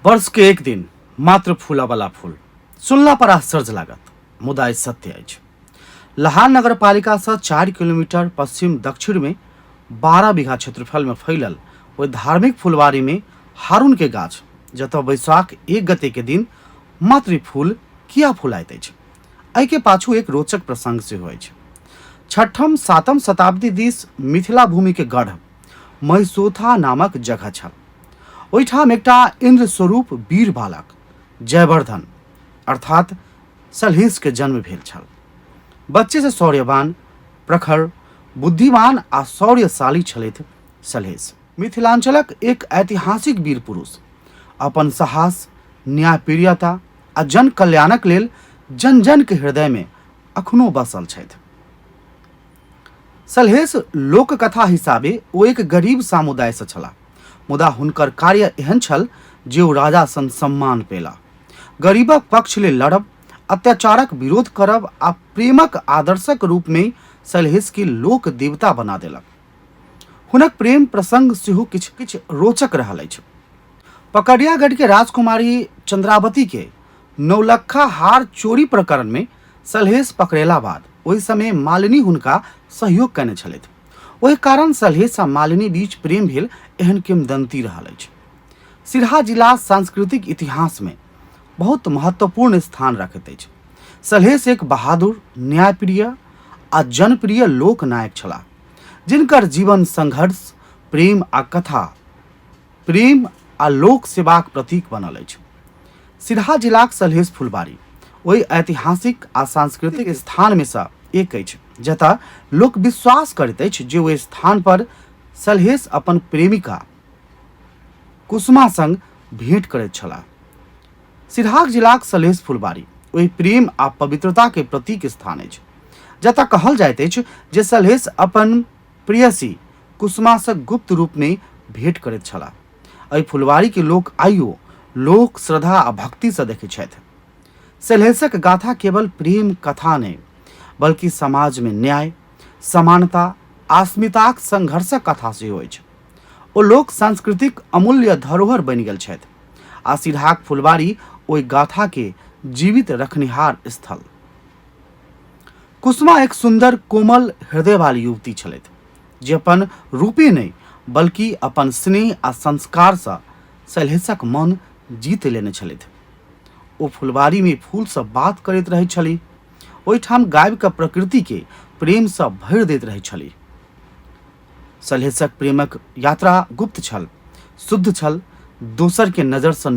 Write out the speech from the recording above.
वर्ष के एक दिन मात्र फूलऽवला फूल सुनला पर आश्चर्य लागत, मुदा ई सत्य अछि। लहान नगरपालिका सँ 4 किलोमीटर पश्चिम दक्षिण में 12 बीघा क्षेत्रफल में फैलल ओहि धार्मिक फुलवारी में हारून के गाछ, जतऽ वैशाख 1 गते के दिन मात्र ई फूल किया फुलाइत अछि, एहि के पाछू एक रोचक प्रसंग सेहो अछि। छठम सातम शताब्दी दिस मिथिला भूमि के गढ़ महिसोथा नामक जगह छल। ओहिठाम एकटा इंद्र स्वरूप वीर बालक जयवर्धन अर्थात सलहेश के जन्म भेल छल। बच्चे से शौर्यवान, प्रखर, बुद्धिमान आ शौर्यशाली छलथि सलहेश। मिथिलांचलक एक ऐतिहासिक वीर पुरुष अपन साहस, न्यायप्रियता आ जन कल्याणक लेल जन जन के हृदय में अखनो बसल छथि। सलहेश लोककथा हिसाबे ओ एक गरीब समुदाय से छलाह, मुदा हुनकर कार्य एहन छल जे ओ राजा सन सम्मान पेला। गरीबक पक्ष लेल लड़ब, अत्याचारक विरोध करब आ प्रेमक आदर्शक रूप में सलहेश के लोक देवता बना देलक। हुनक प्रेम प्रसंग सेहो किछु किछु रोचक रहल अछि। पकड़ियागढ़ के राजकुमारी चंद्रावती के नौलखा हार चोरी प्रकरण में सलहेश पकड़ेला बाद ओहि समय मालिनी हुनका सहयोग कयने छलथि। ओहि कारण सलहेश आ मालिनी बीच प्रेम भेल एहन किंवदंती रहल अछि। सिरहा जिला सांस्कृतिक इतिहास में बहुत महत्वपूर्ण स्थान रखैत अछि। सलहेश एक बहादुर, न्यायप्रिय आ जनप्रिय लोकनायक छलाह, जिनकर जीवन संघर्ष, प्रेम आ कथा प्रेम आ लोक सेवाक प्रतीक बनल अछि। सिरहा जिलाक सलहेश फुलबाड़ी ओहि ऐतिहासिक आ सांस्कृतिक स्थान में सँ एक अछि, जतऽ लोक विश्वास करैत अछि जे ओहि स्थान पर सलहेश अपन प्रेमिका कुसुमा संग भेंट करैत छलाह। सिरहाक जिलाक सलहेश फुलबाड़ी ओहि प्रेम आ पवित्रता के प्रतीक स्थान अछि, जतऽ कहल जाइत अछि जे सलहेश अपन प्रेयसी कुसुमा सँ गुप्त रूप में भेंट करैत छलाह। एहि फुलवारी के लोक आइयो लोक श्रद्धा आ भक्ति सँ देखैत छथि। सलहेशक गाथा केवल प्रेम कथा नहि, बल्कि समाज में न्याय, समानता, अस्मिताक संघर्षक कथा सेहो अछि। ओ लोक सांस्कृतिक अमूल्य धरोहर बनि गेल छथि आ सिरहाक फुलवारी ओहि गाथा के जीवित रखनिहार स्थल। कुसुमा एक सुंदर कोमल हृदय वाली युवती छलथि, जे अपन रूपे नहि बल्कि अपन स्नेह आ संस्कार सँ सलहेशक मन जीत लेने छलथि। ओ फुलवारी में फूल सँ बात करैत रहैत छलीह, ओहिठाम गाबि कऽ प्रकृति के प्रेम सँ भरि दैत रहैत छलीह। सलहेशक प्रेमक यात्रा गुप्त छल, शुद्ध छल, दोसर के नजर सँ